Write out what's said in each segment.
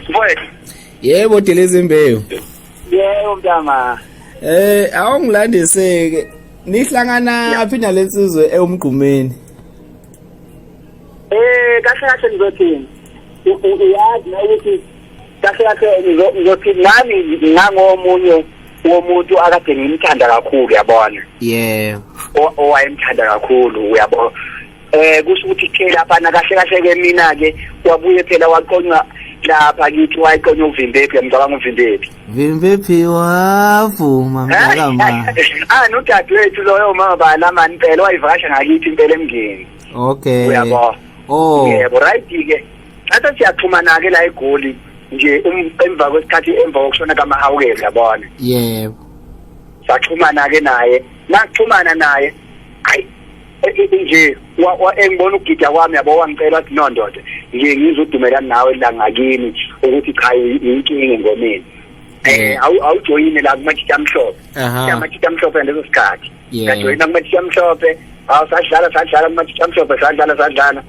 Mfowethu. Yebo Delezimbewu. Yebo mntama. Awungilandiseke. Nihlangana phi nalensizwe ewumgqumeni? Kahle kahle ngizothini? Uyazi ukuthi kahle kahle ngizothi nami ngangomunye womuntu akade ngimthanda kakhulu, yabona. Yebo. Owayemthanda kakhulu, uyabo. Kusho ukuthi ke lapha na kahle kahle ke mina ke wabuye phela waqonywa lapha kithi, wayiqonywa uVimbephi, ngicabanga uVimbephi. Vimbephi wavuma mntakama. Nodadewethu loyo mama balamani impela wayivakasha ngakithi impela emngeni. Okay. Uyabo. Oh. Yebo, right ke. Ngathi siyaxhumana ke la eGoli nje emva kwesikhathi, emva kokushona kaMahawukela, yabona. Yebo. Saxhumana ke naye. Naxhumana naye. Hayi nje engibona ukugida kwami, yabo, wangicela wathi no ndoda, nje ngizodumelana nawe la ngakini ukuthi cha inkinga engomeni. Awujoyine la kuMatshitshi Amhlophe. Amatshitshi Amhlophe ngaleso sikhathi. Ngajoyina kuMatshitshi Amhlophe, sadlala kuMatshitshi Amhlophe, sadlala.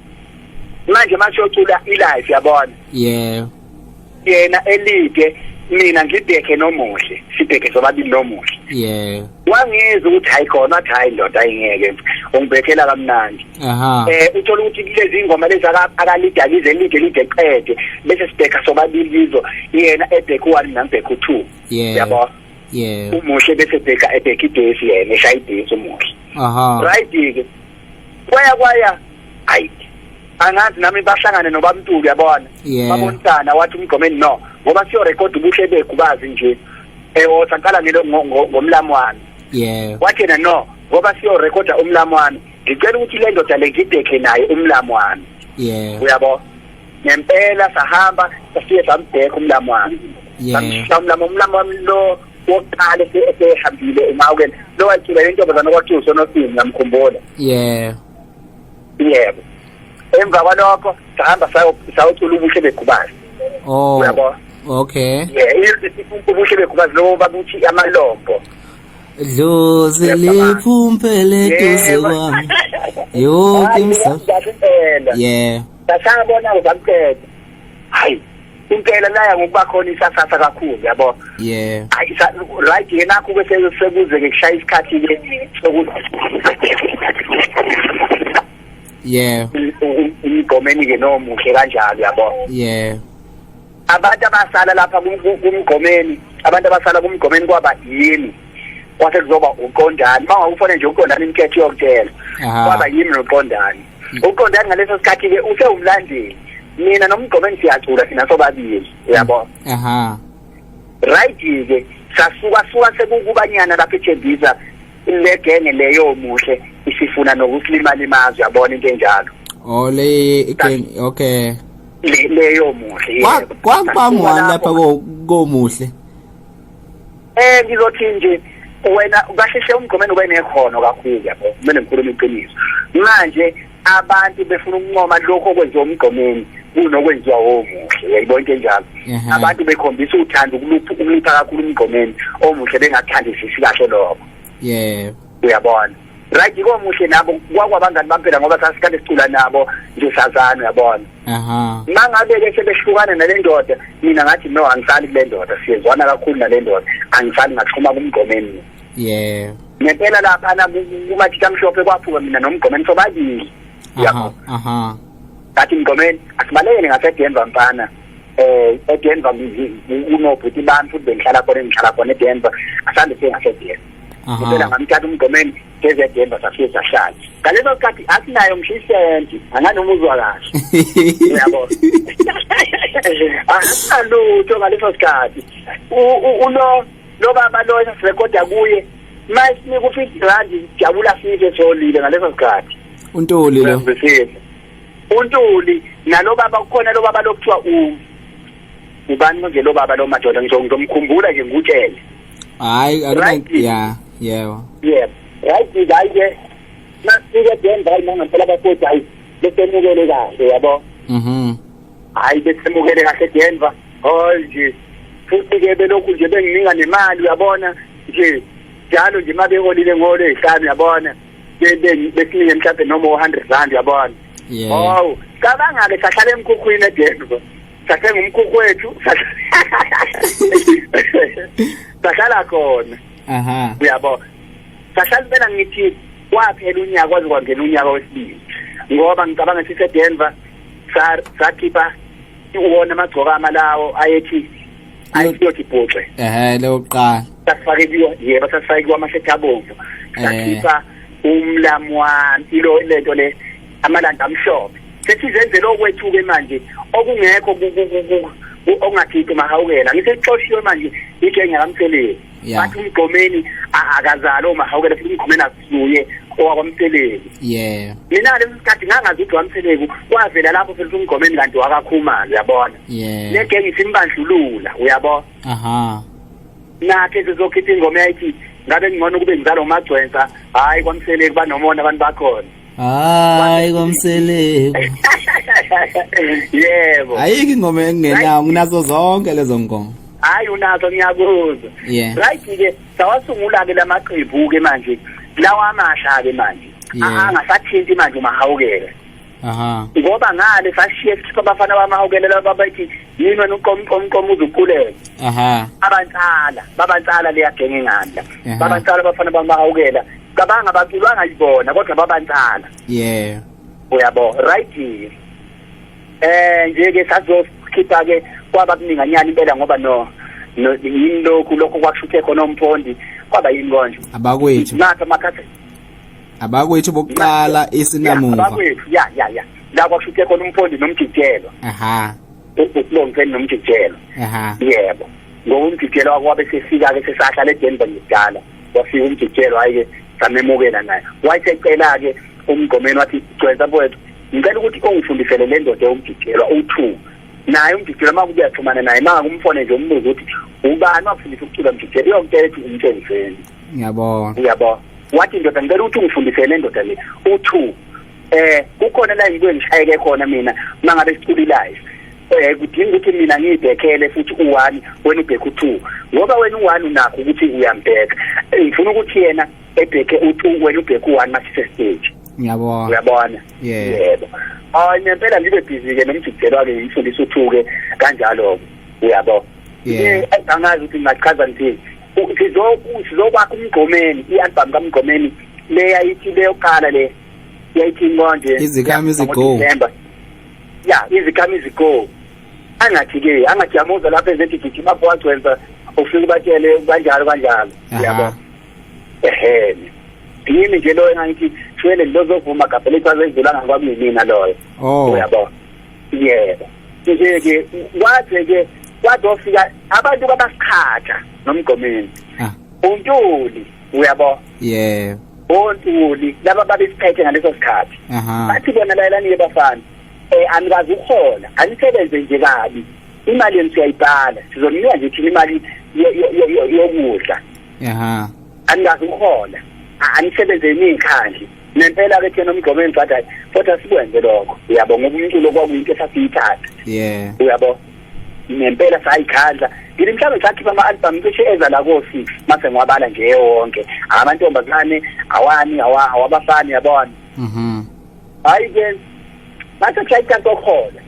Manje masiyocula ilive, yabona. Yebo. Yena elide, mina ngibheke nomuhle, sibheke sobabili nomuhle. Yebo. Wangizwa ukuthi hayi khona, wathi hayi ndoda ayingeke ungibhekela kamnandi. Uthola ukuthi kulezi ingoma lezi akalida lize lide lide qede bese sibheka sobabili kizo, yena ebheka u1 mina ngibheka u2. Yabo. Yebo. Umuhle bese bheka ebheka idesi, yena eshaya idesi umuhle. Right ke. Kwaya hayi angazi nami bahlangane noBamntulu, yabona. Babonisana wathi umgqomeni no ngoba siyo record ubuhle begubazi nje. Saqala ngomlamu wami. Yebo. Wathi yena no ngoba siyo recorda umlamu wami, ngicela ukuthi le ndoda le ngibheke naye umlamu wami. Yebo. Uyabo. Ngempela sahamba safike sambheka umlamu wami. Yebo. Umlamu wami lo wokuqala esehambile uMawukela lo wacula intombazana kwathiwa uSonosini, ngiyamkhumbula. Yebo. Yebo. Emva kwalokho sahamba sayocula ubuhle begubazi. Oh. Uyabo. Okay. Yeah, ubuhle begubazi lo babuthi amalombo. Dlozi liphumpele eduze kwami. Yonke imsa. Yeah. Sasabona uzamqeda. Hayi, impela laya ngokuba khona isasasa kakhulu, yabo. Yeah. Hayi, right ke nakho ke sekuze ke kushaya isikhathi ke sokuthi Yeah. Umgqomeni ke nomuhle kanjalo, yabo. Yeah. Abantu abasala lapha kumgqomeni, abantu abasala kumgqomeni kwaba yimi. Kwase kuzoba uqondani, mawufone nje uqondani inketho yokutshela. Kwaba yimi noqondani. Uqondani ngaleso sikhathi ke usewumlandeli. Mina nomgqomeni siyacula thina sobabili, uyabo. Right ke sasuka sekukubanyana lapha eThembisa le genge leyo muhle isifuna nokusilimalimaza, uyabona into enjalo. Oh le gang, okay. Leyo muhle. Kwakubangwani lapha komuhle? Ngizothi nje wena kahle umgqomeni ube nekhono kakhulu, yabo. Kumele ngikhulume iqiniso. Manje abantu befuna ukuncoma lokho okwenziwa umgqomeni kunokwenziwa omuhle, uyayibona into enjalo. Abantu bekhombisa uthando ukulupha kakhulu umgqomeni, omuhle bengathandisisi kahle lokho. Yebo. Uyabona. Right komuhle nabo kwakwabangani bampela ngoba sasikade sicula nabo nje sazana, uyabona. Mangabe ke sebehlukana nale ndoda, mina ngathi no angisali kule ndoda, siyezwana kakhulu nale ndoda, angisali, ngaxhuma kumgqomeni. Yebo. Ngempela lapha na kuMatshitshi Amhlophe kwaphuka mina nomgqomeni sobabili. Uyabo. Ngathi mgqomeni asibalekele ngaseDenver mfana. eDenver kunobhuti bami futhi bengihlala khona, engihlala khona eDenver, asambe siye ngaseDenver. Ngempela ngamthatha umgqomeni ngeze eDenver safike sahlala. Ngaleso sikhathi asinayo ngisho isenti, anganoma uzwa kahle. Uyabo. Asinalutho ngaleso sikhathi. Ulo lo baba lo esirekhoda kuye masinika u50 rand jabula sife solile ngaleso sikhathi. uNtuli lo. uNtuli nalo baba kukhona lo baba lokuthiwa ubani manje lo baba lo madoda, ngizomkhumbula nje ngikutshele. Hayi akuna, yeah, yebo. Yebo. Right hayi ke masifike eDenver nangempela bafowethu hayi besemukele kahle, yabo. Hayi besemukele kahle eDenver. Hayi nje futhi ke belokhu nje bengininga nemali, uyabona nje njalo nje mabeholile ngolo ezihlanu, uyabona. Besinike mhlawumbe noma 100 rand, uyabona. Oh, cabanga ke sahlala emkhukhwini eDenver. Sathenga umkhukhu wethu, sahlala khona. Uyabo, sahlala impela, ngithi kwaphela unyaka kwaze kwangena unyaka wesibili, ngoba ngicabanga siseDenver sakhipha uwona amagcokama lawo ayethi ayiyothi bhuxe. Lokuqala. Sasifake kuyo, yebo, sasifake kuwo amashethi abomvu. Sakhipha umlamwana, ilo lento le, amalanda amhlophe. Sesizenzela okwethu-ke manje okungekho okungakhiphi mahawukela. Ngisexoshiwe manje igenge yakaMseleku. Bathi uMgqomeni akazali omahawukela, futhi uMgqomeni akusuye owakwaMseleku. Mina leso sikhathi ngangazi ukuthi waMseleku, kwavela lapho phela ukuthi uMgqomeni kanti wakaKhumalo, uyabona. Le genge isimbandlulula, uyabo. Nakhe sizokhipha ingoma yayithi ngabe ngcono kube ngizalwa uMagcwensa. Hhayi, kwaMseleku banomona abantu bakhona. Hayi, kwaMseleku. Yebo. Ayikho ingoma engingenawo, nginazo zonke lezo ngoma. Hayi, unazo, ngiyakuzwa. Right ke, sawasungula ke lamaqembu ke manje, lawa amasha ke manje, angasathinti manje umahawukela. Ngoba ngale sashiye sikhipha abafana bamahawukela laba bathi yini wena uqomqomqom uzuquleka. Abantsala, babantsala leya genge ngandla. Babantsala abafana bamahawukela. Cabanga, baculwanga yibona kodwa babantsala. Uyabo, right. Nje ke sazokhipha ke, kwaba kuninganyana impela, ngoba no yini lokhu lokho kwakushuthe khona uMphondi, kwaba yini konje? Abakwethu. Nakho amakhathi. Abakwethu bokuqala, isinamuva. Abakwethu, ya ya ya, la kwakushuthe khona uMphondi nomjijelo. Ukulongiseni nomjijelo. Yebo, ngoba umjijelo kwabe sefika ke, sesahlala eDenver ngidala, wafika umjijelo, hayi ke, samemukela naye. Wayesecela ke uMgqomeni, wathi, "Gcwensa mfowethu, ngicela ukuthi ungifundisele le ndoda yomjijelwa u2." Naye umjijelwa, uma kubuya xhumana naye, ma kumfone nje umbuzo ukuthi ubani wakufundisa ukucula mjijelo, uyokutshela ukuthi umtshengiseni. Ngiyabona. Uyabo, wathi, "Ndoda, ngicela ukuthi ungifundisele le ndoda le u2. Kukhona la ngibuye ngishayeke khona mina mangabe sicula live, kudinga ukuthi mina ngiyibhekhele futhi u1, wena ubheke u2, ngoba wena u1 unakho ukuthi uyambheka. Ngifuna ukuthi yena ebheke u2, wena ubheke u1 masise stage." Ngiyabona. Uyabona? Yeah. Yebo, hayi, ngempela ngibe busy ke nomjijelo ke, ngifundisa u2 ke kanjalo, uyabo. Angazi ukuthi ngingachaza ngithini. Sizokwakha uMgqomeni, i-album kaMgqomeni le yayithi leyoqala le yayithi inkonje. Izikami Izigo. Ya, Izikami Izigo. Angathi ke, angathi yamuza lapha ezethi gijima wagcwensa, ufike ubatshele kanjalo kanjalo, uyabo. Ehhe, yimi nje lo engangithi shwele lozovuma gabhele ithwaze edlulanga kwakuyimina loyo. Uyabo, yebo, nje ke kwaze ke kwaze wafika abantu babasikhatha noMgqomeni. UNtuli, uyabo. ONtuli laba babesiphethe ngaleso sikhathi. Bathi bona, "Lalelani bafana, anikazi ukuhola, anisebenze nje kabi, imali yenu siyayibhala, sizoninika nje thina imali yokudla. Anikazi ukuhola, anisebenze niyikhandle." Nempela ke thina uMgqomeni sathi, "Hayi, kodwa sikwenze lokho," uyabo, ngoba umculo kwakuyinto esasiyithatha. Uyabo, nempela sayikhandla. Ngithi mhlawumbe sakhipha ama-album cishe eza la ko-6, mase ngiwabala nje wonke, amantombazane awani, awabafana, yabona. Hayi ke, mase kushaya isikhathi sokuhola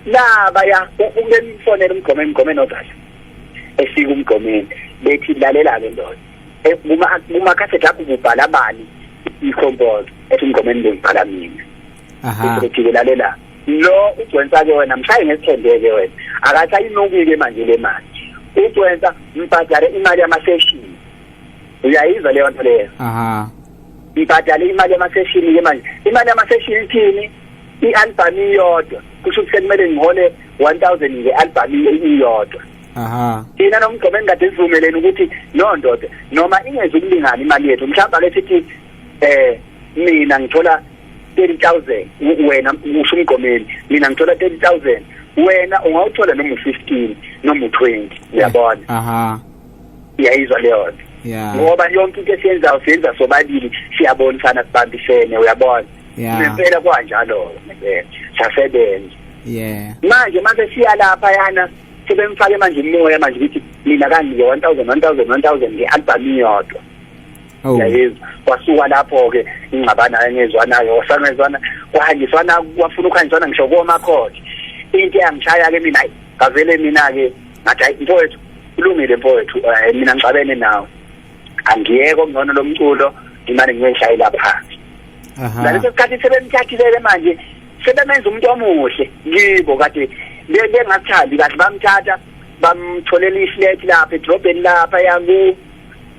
laba ya ubemfonela uMgqomeni, uMgqomeni ozala efika uMgqomeni, bethi, "Lalela-ke ndoda, kumakhasethi akho ububhala bani i-compose?" Ethi uMgqomeni, "Bengibhala mina." Bethi, "Lalela, lo ugcwensa-ke wena, mshaye ngesithembe-ke wena, akathi ayinuki-ke manje le mali. Ugcwensa mbhadale imali yama-session." Uyayizwa leyo nto leyo? Aha. Mbhadale imali yama-session-ke manje. Imali yama-session ithini? I-album iyodwa, kusho ukuthi sekumele ngihole 1000 nge-album iyodwa. Thina noMgqomeni kade sivumelene ukuthi no ndoda, noma ingeze ukulingana imali yethu, mhlawumbe ake sithi mina ngithola 30,000, wena usho uMgqomeni, mina ngithola 30,000, wena ungawuthola noma u15 noma u20, uyabona. Iyayizwa leyo nto? Ngoba yonke into esiyenzayo siyenza sobabili, siyabonisana, sibambisene, uyabona. Nempela kwanjalo, nempela sasebenza. Manje mase siya lapha yana, sebemfake manje imoya manje ukuthi mina kanginike 1000 1000 1000 nge-album iyodwa. Uyayizwa? Kwasuka lapho-ke ingxabano, ayengezwanayo, wasangezwana, kwahanjiswana, kwafuna ukuhanjiswana ngisho komakhoti. Into eyangishaya ke mina, ngavele mina ke ngathi, hayi mfowethu, kulungile mfowethu, mina ngixabene nawe, angiyeko ngcono lomculo, ngimane ngiyeshayela phansi. Ngaleso sikhathi sebemthathile manje, sebemenza umuntu omuhle kibo, kade bengakuthandi kahle. Bamthatha bamtholela iflat lapha edrobheni lapha yaku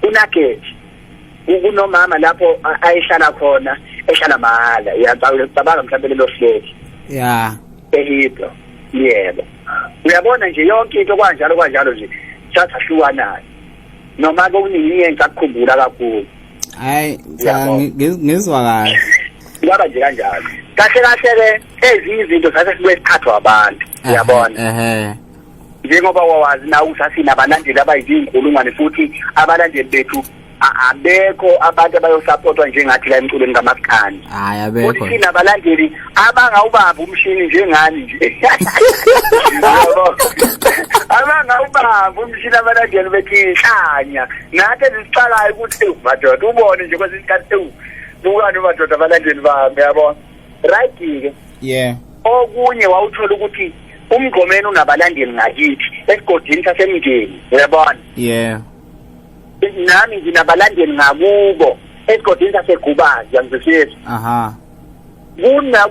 kuNugget, kunomama lapho ayehlala khona, ehlala mahhala. Uyacabanga mhlawumbe lelo flat eHibro. Yebo, uyabona nje yonke into kwanjalo kwanjalo nje, sasahlukanayo noma kokuningi ngiye ngisakukhumbula kakhulu. Hayi cha, ngizwa kahle. Kwaba nje kanjalo kahle kahle ke, ezinye izinto sase sibuye siphathwa abantu, uyabona. Njengoba wawazi nawe ukuthi sasinabalandeli abayizinkulungwane, futhi abalandeli bethu abekho abantu abayosupportwa njengathi la emculweni kamaskandi. Hayi, abekho. Futhi sinabalandeli abangawubambi umshini njengani nje. Yabo. Abangawubambi umshini abalandeli bethu inhlanya. Nathi ezisixakayo ukuthi ewu madoda, ubone nje kwesinye isikhathi, ewu bukani madoda abalandeli bami, yabo. Right ke. Okunye wawuthola ukuthi umgqomeni unabalandeli ngakithi esigodini sasemndeni, uyabona. Nami nginabalandeli ngakubo esigodini saseGubazi, uyangizwisisa? Aha.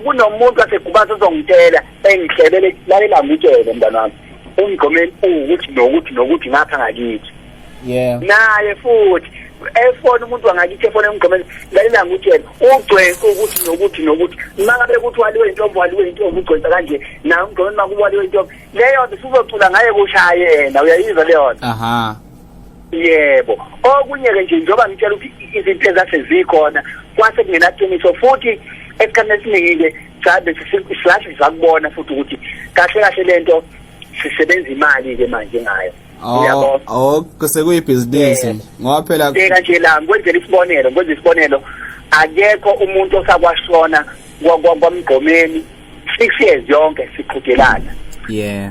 Kunomuntu waseGubazi ozongitshela engihlebele, lalela ngitshele mntana wami, umgqomeni uwukuthi nokuthi nokuthi ngapha ngakithi. Naye futhi efona umuntu wangakithi, efona emgqomeni, lalela ngutshele, ugcwensa ukuthi nokuthi nokuthi, mangabe kuthi waliwe intombi, waliwe intombi, ugcwensa kanje naye umgqomeni, makuwaliwe intombi leyo nto usuzocula ngaye kushaya yena, uyayizwa leyo nto? Aha. Yebo. Okunye-ke nje, njengoba ngitshela ukuthi izinto ezase zikhona kwase kungenaqiniso, futhi esikhathini esiningi-ke sabe silahle sakubona futhi ukuthi kahle kahle lento sisebenza imali-ke manje ngayo. Oh, oh, sekuyibhizinisi ngoba phela Bheka nje la, ngikwenzela isibonelo, ngikwenza isibonelo, akekho umuntu osakwashona kwamgqomeni 6 years yonke siqhudelana.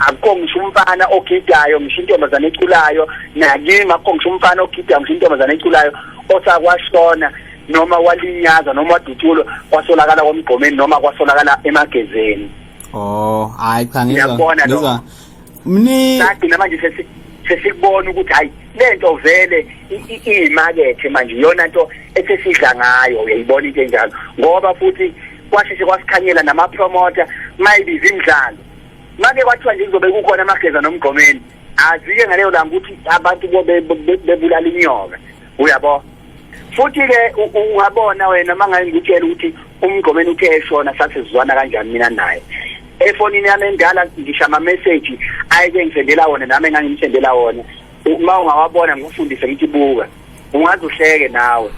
Akukho ngisho umfana ogidayo, ngisho intombazane eculayo, nakimi akukho ngisho umfana ogidayo, ngisho intombazane eculayo osakwashona noma walinyazwa noma wadutshulwa kwasolakala kwamgqomeni noma kwasolakala emagezeni. Oh, hayi cha, ngizwa. Uyakubona lokho? Ngizwa. Mni Sagcina manje sesikubona ukuthi hayi, lento vele iyimakethe manje, iyona nto esesidla ngayo, uyayibona into enjalo, ngoba futhi kwasheshe kwasikhanyela nama-promoter mayibiza imidlalo, make kwathiwa nje kuzobe kukhona amageza nomgqomeni, azike ngaleyo langa ukuthi abantu bebulala inyoka, uyabo. Futhi-ke ungabona wena uma ngaye ngikutshela ukuthi umgqomeni uthe eshona sasizwana kanjani mina naye. Efonini yami endala ngisho ama-message ayeke ngisendela wona, nami engangimsendela wona, uma ungawabona ngikufundise ngithi buka, ungaze uhleke nawe,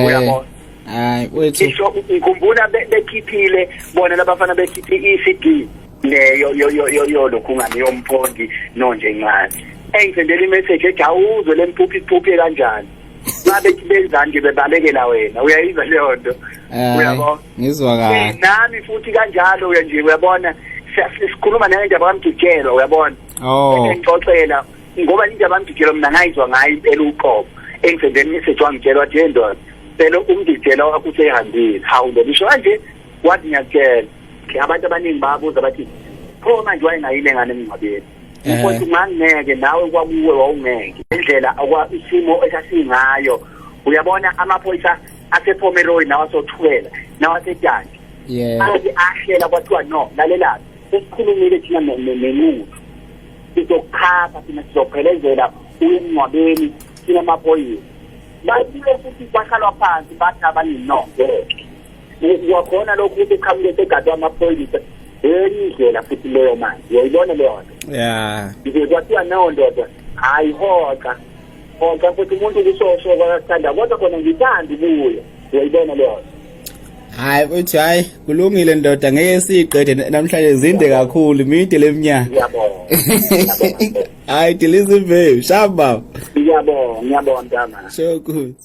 uyabona. Hayi wethu. Ngisho ngikhumbula bekhiphile bona labafana, bekhiphe i-CD leyo yo yo yo yo lokhungane yomphondi nonje ncane, engisendela imessage ethi awuzwe lempuphi iphuphe kanjani, babe benzani nje bebalekela wena, uyayizwa leyo nto, uyabo? Ngizwa kahle. Nami futhi kanjalo uya nje, uyabona, sikhuluma nendaba kaMjijelwa, uyabona. Engixoxela ngoba indaba kaMjijelwa mina ngayizwa ngayo impela uqobo, engisendela imessage wangitshela, wathi, hey ndoda, phela umjijelwa wakho usehambile. Hawu ndoda, isho kanje? Wathi ngiyakutshela, abantu abaningi bayabuza bathi pho manje wayengayile ngane emngcwabeni? Mfowethu, ngangeke nawe kwakuwe wawungeke indlela okwa isimo esasingayo, uyabona, amaphoyisa asePomeroy nawasothukela nawasedandi ake ahlela, kwathiwa no, lalela, sesikhulumile thina nemuntu, sizokukhapha thina, sizophelezela uye emngcwabeni thina amaphoyisa. Babuye futhi kwahlalwa phansi, bathi abanye no, ngeke kwakhona lokhu ukuthi uqhamuke segadwe amaphoyisa, enye indlela futhi leyo manje, uyayibona leyo nto? Nje kwathiwa no ndoda, hayi, hoxa hoxa futhi umuntu kusosho kwakakuthanda, kodwa khona ngithanda ubuye, uyayibona leyo nto? Hayi uthi hayi, kulungile ndoda, ngeke siyiqede namhlanje, zinde kakhulu, mide leminyaka. Ngiyabonga. Hayi, dilisa imbewu shamba. Ngiyabonga, ngiyabonga mntama. So good.